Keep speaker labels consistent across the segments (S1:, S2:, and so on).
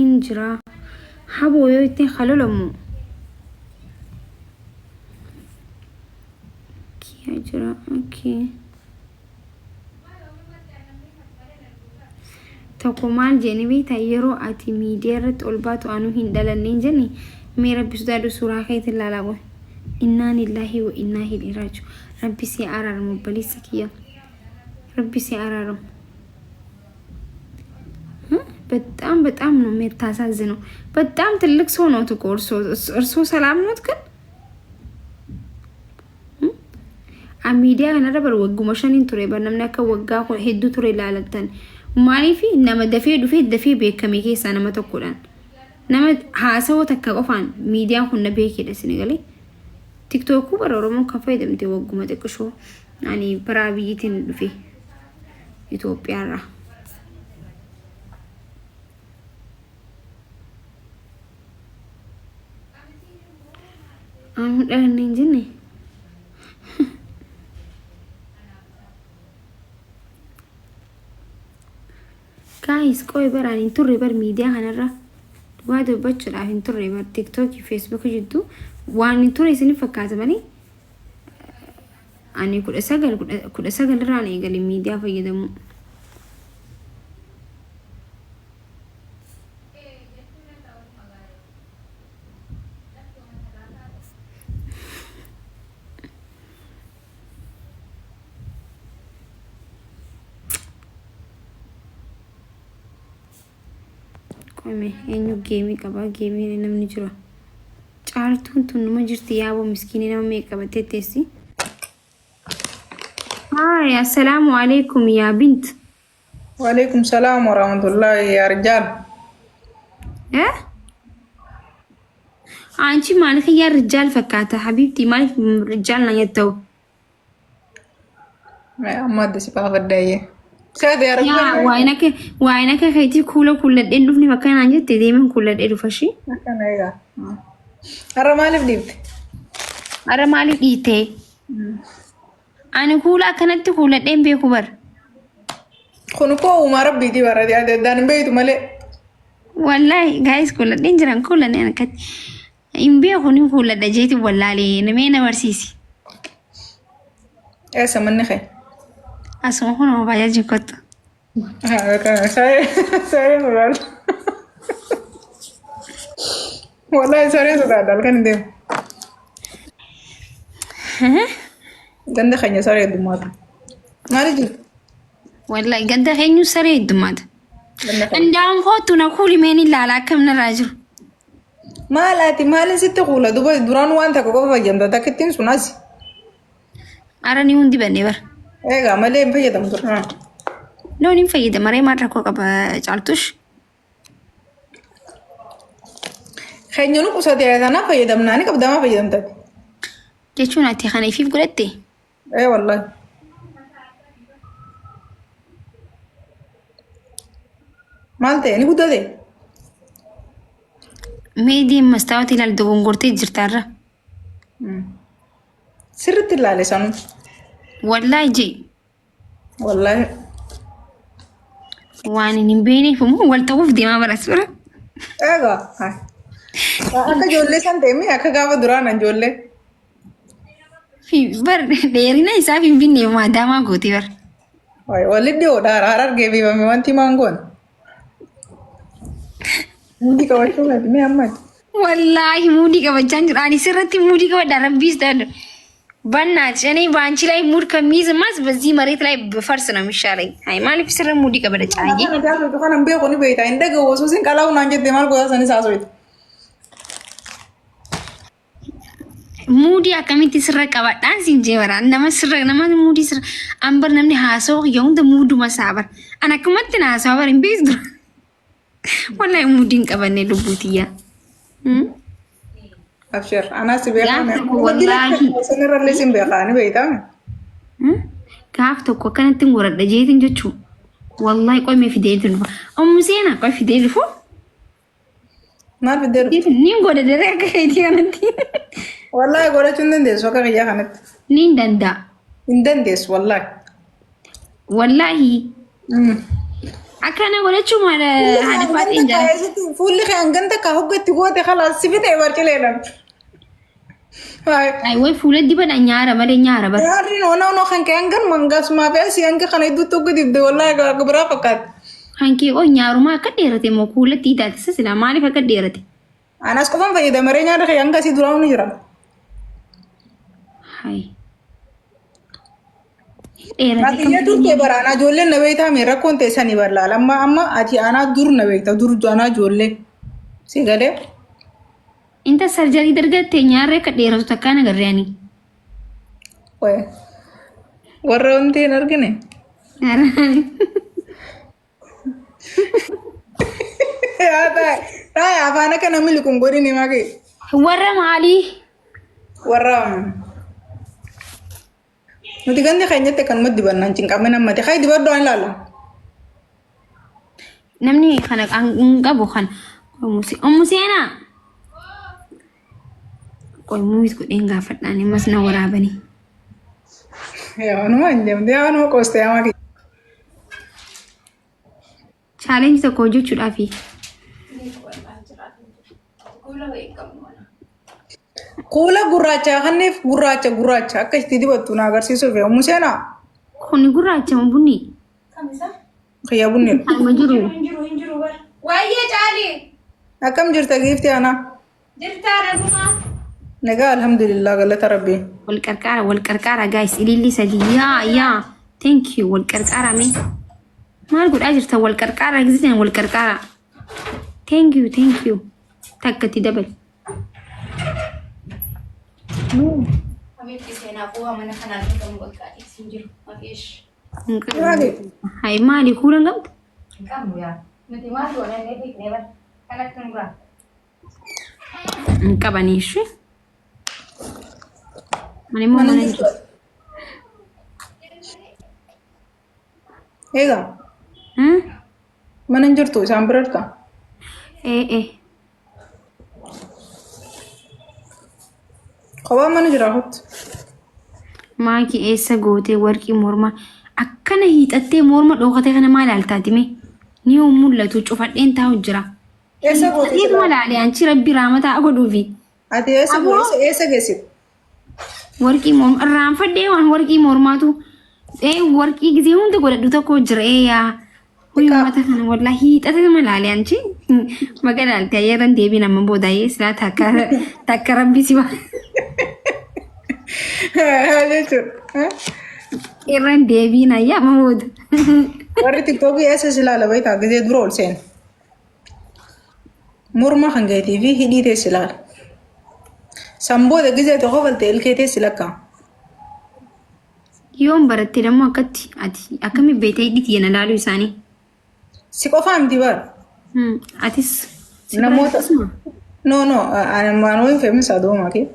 S1: In jiraa haboo yoo ittin ha lolamu kiya jira okay. Tokko maal jeeni beektaa yeroo ati miidiyaa irratti ol baatu anuu hin dhalanne hin jenne mee rabbi sodaadhu suuraa keetiin laalaa qoy innaa lillaahi wa innaa ilaihi raaji'uun rabbi si araaramu obboleessa kiyya rabbi si araaramu. በጣም በጣም ነው የሚታሳዝነው። በጣም ትልቅ ሰው ነው እኮ እርሶ ሰላም ኖት ግን miidiyaa kanarra bar wagguma shaniin ture bar namni akka waggaa hedduu ture ilaalattan maaliif nama dafee dhufee dafee beekame keessaa nama tokkodhaan nama haasawoo takka qofaan miidiyaan kun na beekedha isin galee tiktookuu bara oromoon kan fayyadamte wagguma xiqqishoo ani biraa biyyitiin dhufe Itoophiyaarraa. Aan dhalanne hin jenne. Guys, qoy baraan hin turre bar miidiyaa kanarra. Dhugaa dubbachuudhaaf hin turre bar tiktookii feesbuukii jidduu waan hin ture isin fakkaata malee Ani 19 19 irraan eegale miidiyaa fayyadamuu. Qome eenyu geemii qaba geemii namni jira. Caaltuun tun numa jirti yaaboo miskiinii nama meeqa qabattee teessi. Haay assalaamu alaikum yaa bint.
S2: Waalaikum salaam warahmatullahi yaa rijaal.
S1: Eh? Anchi maaliif yaa rijaal fakkaata habiibti maaliif rijaal na jetta'u?
S2: Amma adda si baafadha. Seete yaa
S1: Yaa
S2: rijaal.
S1: waa'in akka keetii kuula kuulladheen dhufne bakka naan jette deemeen kuulladhee dhufa ishii.
S2: Akkana egaa. Har'a maaliif dhiifte?
S1: Har'a maaliif dhiite? Ani kuula akkanatti kuulladheen beeku bar.
S2: Kun koo uumaa rabbiiti bara ati addaan hin beektu malee.
S1: Wallaahi gaayis kuulladheen jiran kuulladheen akkatti. Hin beeku ni kuulladha jeeti wallaalee namee na barsiisi.
S2: Eessa manni kee?
S1: Asuma kunoo baajaajiin kottu.
S2: Saree sodaadha. Wallahi saree sodaadha halkan hin deemu. Ganda keenya saree heddummaata. Maali jiru?
S1: Wallahi ganda keenyu saree heddummaata.
S2: Ganda keenya.
S1: Indaan kootu na kuuli meen ilaala akkam narraa jiru.
S2: Maal ati maalin sitti kuula duba duraan waan takka qofa fayyadamta takkittiin sun asi.
S1: Ara ni hundi banne bara.
S2: Egaa malee hin fayyadamu ture.
S1: Loon hin fayyadama ree maal rakkoo qaba caaltush.
S2: Keenya nu qusate kanaaf fayyadamnaa ni qabdamaa fayyadamta.
S1: Jechuun ati kana ifiif godhatte.
S2: Ee wallahi. Maal ta'e ni guddate?
S1: Mee deem mastaawwatii ilaali dogongortee jirta irra.
S2: Sirriitti ilaale sanuu.
S1: Wallaahi jee
S2: Wallaahi.
S1: waan hin beekneef immoo wal ta'uuf deemaa baras bira.
S2: Egaa. Akka ijoollee san ta'e mi akka gaafa duraan ijoollee.
S1: Bar dheerina isaa finfinnee maadaamaa gootee bar.
S2: Walli dhiyoodha harargee beekame wanti maangoon. Muudii qabachuu miti mee ammati.
S1: Wallaahi muudii qabachaa hin jiru. Ani sirratti muudii qabadha rabbiis ta'e. በእናትሽ እኔ በአንቺ ላይ ሙድ ከሚይዝማስ በዚህ መሬት ላይ ብፈርስ ነው የሚሻለኝ። አይ maaliif sirra muudii qabadha caayee.
S2: Kana jaallatu kana hin beeku ni beekta hin dhagahu osoo sin qalaa'u naan jette maal goota sanis haasofte.
S1: Muudii akkamitti sirra qabadhaan siin jee bara nama sirra nama muudii sirra an bar namni haasawaa kiyya hunda muuduma isaa bar an akkumatti na haasawaa bar hin beektu dura. Wallahi muudii hin qabanne lubbuu tiyya.
S2: Abshir anaa si beekaa
S1: Gaaf tokko wallaahi.
S2: Sanirrallee sin beekaa ni beektaa.
S1: Gaaf tokko akkanatti hin goradha jeetiin jechuu. Wallahi qoy mee fidee dhufa. Ummu seenaa qoy fidee dhufu.
S2: Maal fiddee dhufte?
S1: Niin godha daree akka keetii kanatti.
S2: Wallaahi godhachuu hin dandeessu akka kiyyaa kanatti.
S1: Niin danda'a.
S2: Hin dandeessu wallaahi.
S1: Wallaahi. Akkana godhachuu maal haadha faaxeen jaalladha.
S2: Fuulli kee hangan takka hoggatti goote khalaas si fixee barcileedhaan.
S1: Ay way fuula dibadha nyaara malee nyaara bara.
S2: Nyaarri noonaa noo kan kee hangan mangaasumaa fi asii hanga kana idduutti hogga dibde wallaahi akka biraa fakkaata.
S1: Kan kee oo nyaarumaa akka dheerate moo kuulatti hidhaate sila maaliif akka dheerate?
S2: Anas qofan fayyadamaree nyaarri kee hanga asii duraa ni jira.
S1: Hay. Dheerate
S2: Ati iyya turte bara anaa ijoolleen na beektaa mee rakkoon teessanii barlaala amma amma ati anaa dur na beekta dur anaa ijoollee si galee.
S1: Inta sarjarii dargatte nyaarri akka dheeratu takkaan agarree ani.
S2: Warra wanti hin argine. Yaa taa'e taa'e afaan akka namni liqun godhin himaa kee.
S1: Warra maalii?
S2: Warra nuti gandi keenyatti akkanumatti dibannaan cinqamee nammati. Kai dibadhu an ilaala.
S1: Namni kana hin qabu kana. Ummu seenaa. Qoy muuyit godheen gaafadhaan ammas na waraabanii.
S2: Yaa anuma hin jamte yaa anuma qoostee yaa maki.
S1: Chaalenjii tokko hojjechuudhaafi.
S2: Kuula gurraacha kanneef gurraacha gurraacha akka itti dibattu na agarsiisuuf yaa ummu seenaa.
S1: Kuni gurraacha moo bunni?
S2: Kiyya bunni.
S1: Kanuma jiru.
S3: Hin jiru hin jiru bar. Wayyee caali.
S2: Akkam jirta giifti anaa?
S3: Jirtaa nagumaa.
S2: Nagaa alhamdulillah galata rabbii.
S1: Wal qarqaara wal qarqaara guys ililli sadii yaa yaa thank you wal qarqaara mee maal godhaa jirta wal qarqaara gisitan wal qarqaara thank you thank you takka itti dabali.
S3: Habiibti seenaa bu'aa mana kanaan dhugamu bakka ati hin jiru. Mafiish.
S1: Hin qabdu.
S2: Maali?
S1: Hai maali kuula hin qabdu?
S3: Hin qabnu yaa. Nuti maal goona inni dhiifnee bar. Kanatti nu biraa.
S1: Hin qabanii ishee. Ani immoo
S2: Mana
S1: mana
S2: jirtu. Egaa
S1: Hmm?
S2: mana hin jirtu isaan bira jirta.
S1: Ee ee.
S2: Kophaan mana jira kottu.
S1: Maaki eessa gootee warqii mormaa akkana hiixattee morma dhookatee kana maal ilaaltaati mee? Ni yoo mul'atu cufadheen taa'u jira.
S2: Eessa goote
S1: Hiixatee laale anchi rabbi raamataa godhuufi.
S2: Ati eessa eessa eessa geessite?
S1: Warqii mormaa irraanfadhee waan warqii mormaatu ee warqii gisee hunda godhadhu tokko jira ee yaa. Huyi uummata kana wallahi hiixatee malaale anchi baga ilaalte ayyaran deebiin amma booda ayyee silaa takka takka rabbi si ba
S2: Jechuudha.
S1: irran deebiin ayyaa amma booda.
S2: Warri tiktookii eessa si ilaala beektaa gisee dura ol seena. Morma kan keetii fi hidhii teessi ilaala. San booda gisee tokko galte ilkee teessi lakkaa.
S1: Yoom baratte dammoo akkatti ati akkami beetee hidhii tiyya na laaluu isaanii?
S2: Si qofaa miti bara.
S1: Atis si bira
S2: Namoota.
S1: akkasuma?
S2: No no anoo hin feemisa dooma kee.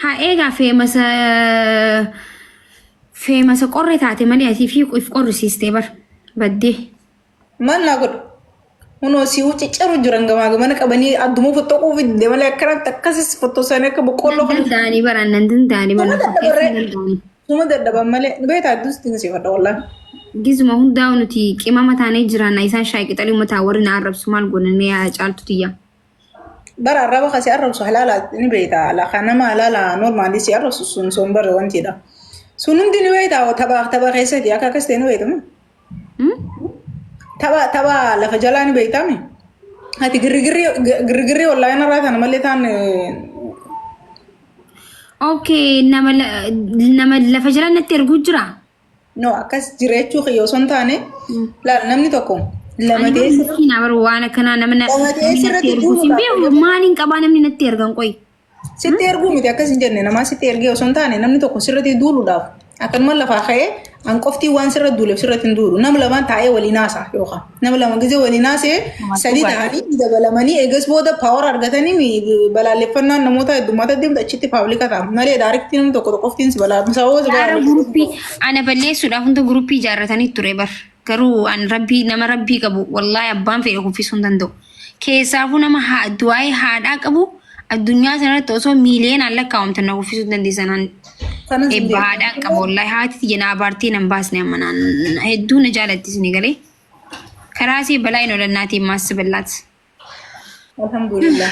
S1: Haa eegaa feemasa feemasa qorre taate malee asii fi if qorrisiistee bar baddee.
S2: Maal naa godhu? Kunoo si cicciru jiran gamaa gamana qabanii adduma fottoquu fidde malee akkanatti akkasis fottosanii akka boqqolloo
S1: Nan
S2: kana.
S1: danda'anii bara nan danda'anii
S2: Suma
S1: bara
S2: dadhabarree.
S1: fakkeessuu danda'anii.
S2: Suma dadhaban malee ni beektaa addus dinqisiifadha wallaahi.
S1: Gizuma hundaa'u nuti qimama taanee jiraanna isaan shaayii qixalii uummataa warri na arrabsu maal goonannee yaa caaltu tiyya.
S2: Bara arraba kasi arrabsu halaala ni beektaa lafa nama halaala normaalii si arrabsu sun sun bara wantiidha. Sun hundi ni beektaa tapha tapha keessatti akka akkas ta'e ni beektamu. Tapha tapha lafa jalaa ni beektaami. Ati girrigirrii girrigirrii wallaahi narraa tana malee taan
S1: Okay, nama nama lafa jala natti erguu jira.
S2: No akkas jiraachuu kiyya osoo hin taane laal namni tokko lama
S1: Ani
S2: ta'ee sirra
S1: miskiina bar waan akkanaa nama
S2: lama ta'ee
S1: namni natti
S2: sirratti
S1: ergu hin
S2: duuluudhaaf
S1: beeku maaliin qabaa namni natti ergan qoy.
S2: Sitti erguu miti akkas hin jenne namaa sitti ergee osoo hin taane namni tokko sirratti duuluudhaaf akkanuma lafaa ka'ee an qoftii waan sirra duuleef sirratti hin duulu nama lamaan taa'ee waliin haasa yookaan nama lama gisee waliin haasee sadi ta'anii dabalamanii eegas booda paawar argatanii balaaleffannaan namoota heddummaata deemtu achitti paablika ta'a malee daariktii namni tokko qoftiin si balaa sababa si
S1: Yaara
S2: balaaleffatu.
S1: guruppii ana balleessuudhaaf hunda guruppii ijaarratanii ture bar. Garuu an rabbii nama rabbii qabu wallaahi abbaan fedhe kuffisuu hin danda'u. Keessaafuu nama du'aa'ii haadhaa qabu addunyaa sanarratti osoo miiliyoonaan lakkaa'amtan na kuffisuu hin dandeessan. An
S2: Kanas hin
S1: Eebba
S2: beeku.
S1: haadhaan qaba wallahi haati tiyya na abaartee nan baasne amma naan hedduu na jaalatti suni galee. Karaa isii balaa hin oolannaatiin maas ballaat.
S2: Alhamdulillah.